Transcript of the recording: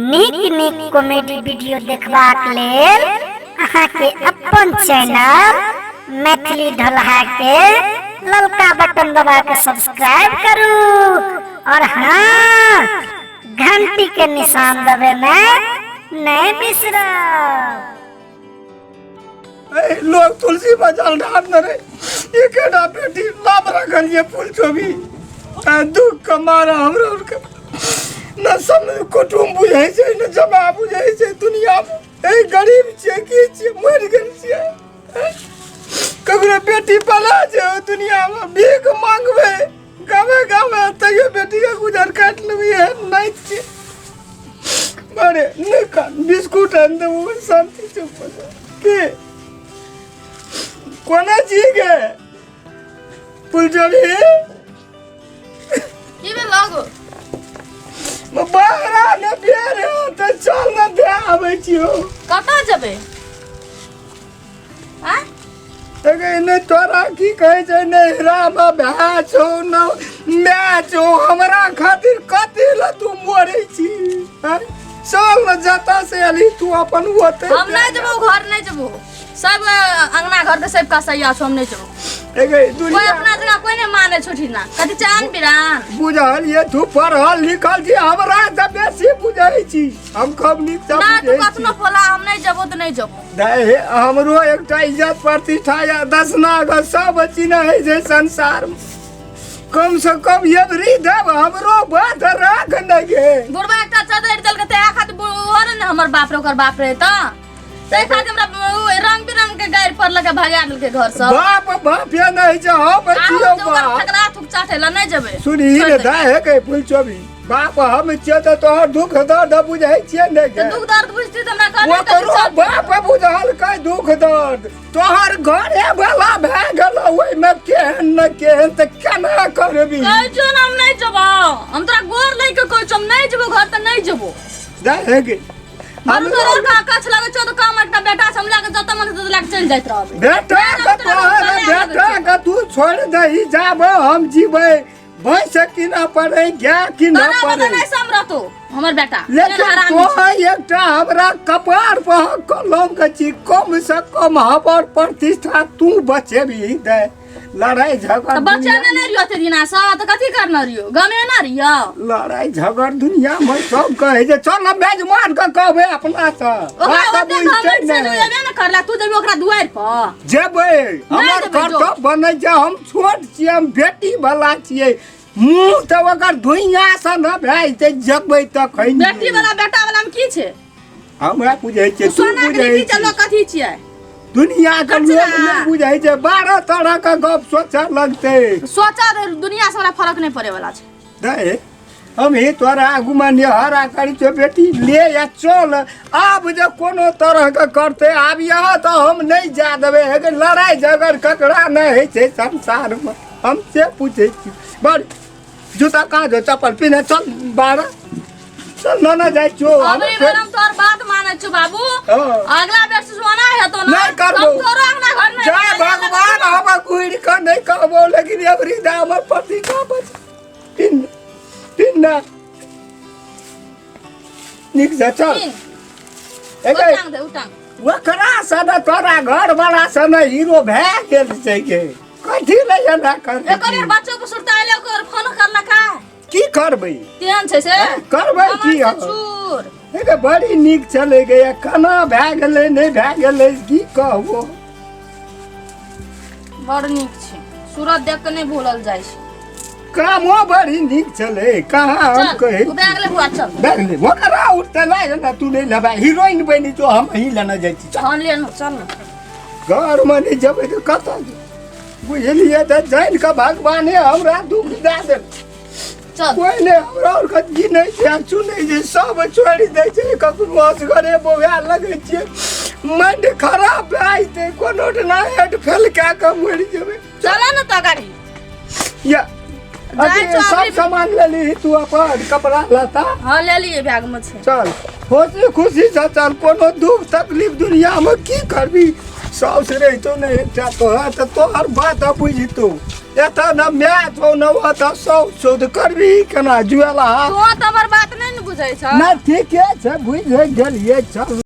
नीक नीक comedy video देखबाक लेल अहाँके अपन चैनल मैथिली ढोलहा के ललका बटन दबा के सब्सक्राइब करू और हाँ, घंटी के निशान दबे में नहीं बिसरब। ए, लोग तुलसी पर जल ढार न रे, एकेटा बेटी नाम रखल ये फूल चोभी। आ दुख के मारा हमरा आरके न सम कुटुम्ब बुझै छै, न जमा बुझै छै दुनिया मे। ए गरीब छियै की छियै, मरि गेल छियै। ए, ककरो बेटी पला छै ओ दुनिया मे, भीख मांगबै गामे गामे तैयो बेटी के गुजर काटि लेबै, एहन नहि छियै। अरे नहि कान, बिस्कुट आनि देबो, शांति चुप हो जा। के कोना छी गे फुलझड़ी? की भेल लगो? बाहरा ने बेर तऽ चल ने, दे आबै छियौ। कतऽ जेबै? आँय? एगे नहि तोरा की कहै छै, नैहरामे भाय छौ न माय छौ, हमरा खातिर कथी लए तू मरै छी? आँय? चल ने, जतऽ से एलही तू अपन ओतै। हम नहि जेबौ घर, नहि जेबौ। सब अंगना घर के सब कसैया छौ, हम नहि जेबौ। एगे कोई दुनिया अपना जगह कोई नहीं माने छोटी ना, कथी चान बिरान। बुझल ये, तू पढ़ल लिखल छी, हमरा से बेसी बुझै छी, हम खूब नीक से ना तू बुझै छी। कतनो पोला, हम नहीं जेबो तऽ नहीं जेबो। दाइ, हमरो एकटा इज्जत प्रतिष्ठा या दसना के सब चिन्है छै संसार में, कम से कम एवरी देव हमरो बात राख ने गे। बुढ़बा एकटा चदरि देलकै तऽ खातिर ओहो ने हमर बाप रे ओकर बाप रहे तऽ ताहि खातिर हमरा उ रंग बिरंग के गारि पड़लकै, भगा देलकै घर से। बाप बाप ये नहीं छै, हम आ छियौ हम ओकर बाप। ठकरा थुक चाटे ला नहीं जेबै। सुनही छोड़ि ने देबै। दाइ हे के फूल चोबी, बाप हम छियै तऽ तोहर दुख दर्द बुझै छियै ने तऽ गे। दुख दर्द बुझती तऽ हमरा कहने ओकरो बाप बुझलकै दुख दर्द, तोहर घरे वाला भए गेल, ओहिमे केहन ने केहन तऽ केना करबी? कहै छियौ ने हम नहीं जेबौ, हम तोरा गोर लागि के कहै छियौ, हम नहीं जेबौ घर तऽ नहीं जेबौ। दाइ हे गे, हम तोरा का कछ लागै छौ तऽ काम एकटा बेटा छै, हम लए कऽ जतऽ मन हेतौ लए कऽ चलि जाइत रहबै। बेटा के तोहर बेटा के तू छोड़ि दही, जाब हम जीबै भैंस कीनऽ पड़ै, गाय कीनऽ तोरा पड़ै। बगल नहि समरतो हमर बेटा। लेकिन तेहन हरामी तो छै। एकटा हमरा कपार पर कलम के छी, कम से कम हमर प्रतिष्ठा तू बचेबी दे। लड़ाई झगड़ तऽ बच्चा दुनिया ने नहि रहियो एते दिना सँ तऽ कथी करने रहियो, गमे ना रहियो। लड़ाई झगड़ दुनिया में सब कहै छै, चल ने मेजमान के कहबै अपना से। ओकरा बात ओते बुझतै घमंड से नहि। एबे ने करला, तू जेबी ओकरा दुआरि पर? जेबै, हमर जेबै, जो। कर्तव्य बनै छै, हम छोट छियै, हम बेटी वाला छियै, मुँह तऽ ओकर धुइया सँ न भए जेतै, जेबै तखन। बेटी वाला बेटा वाला में की छै? हमरा बुझै छियै, तू सोना के बुझै लिट्टी छी। चलो कथी छियै? दुनिया के लोग कचरा। नहि बुझै छै, 12 तरह के गप सोचऽ लगतै। सोचा रहे, दुनिया से हमरा फर्क नहि पड़े वाला छै। दे हम ही तोरा आगूमे नेहरा करै छियौ, बेटी ले या चल। आब जे कोनो तरहके करतै आब यहाँ तऽ हम नहि जा देबै। हे गे, लड़ाइ झगड़ ककरा नहि होइ छै संसारमे, हम से पूछै छी। बड़ जूता कहाँ छौ, चप्पल पिन्ह, चल बाहर चल। न न जाइ छियौ हम। अबरी बेर हम तोहर बात मानै छियौ बाबू। हाँ। अगला बेर से सोना हेतो ना नहि करबौ। हम तोरो अंगना घर नहि जय भगवान, हम घुरि कऽ नहि कहबौ, लेकिन अबरी दा हमर प्रतिष्ठा बच। पिन पिन ना नीक से चल। पिन। एके उटांग दे उटांग। ओकरा सन तोरा घर वाला सन हीरो भए गेल छै गे, कथी लए एना एकर करबै? बेर बच्चो के सुरता एलै, ओकर फोन करलका। की करबै? तेहन छै से करबै की? हमर से चूर एके बड़ी नीक चलै गे, केना भए गेलै नहि भए गेलै की कहबो। बड़ नीक छै, सूरत देख के नहि भूलल जाइ छै। कामो बड़ी नीक छलै, कहाँ हम चल कहै। उ बैग ले बुआ, चल बैग ले, ओकरा उठते लाग ना, तू नहि लेबै, हीरोइन बनि जो, हम ही लेने जाइ छी, चल। हाँ ले लो, चल ना। घरमे नहि जेबै तऽ कतऽ जेबै? बुझलियै तऽ जानि कऽ भगवाने हमरा दुख दए देल। चल। कोइ नहि हमरा आओरके चिन्है छै आ चुनै छै, सब छोड़ि दै छै, ककरो असगरे बौआ लगै छियै, माइंड खराब भए जेतै, कोनो ठना हेड फेल कए कऽ मरि जेबै। चल ना तो गाड़ी। या जाइ अथी छौ सब अभी। सामान लेली तू अपन कपड़ा लत्ता? हाँ ले लिए, बैग में छै। चल खुशी खुशी से चल, कोनो दुख तकलीफ दुनिया में की करबी, साउस रहितो ने एकटा तोहर तऽ तोहर बात बुझितो। एतऽ न माय छौ न ओतऽ सौ छौ तऽ करबही केना जुएला तू तऽ हमर बात नहि ने बुझै छ नहि ठीके छै बुझि गेलियै चल।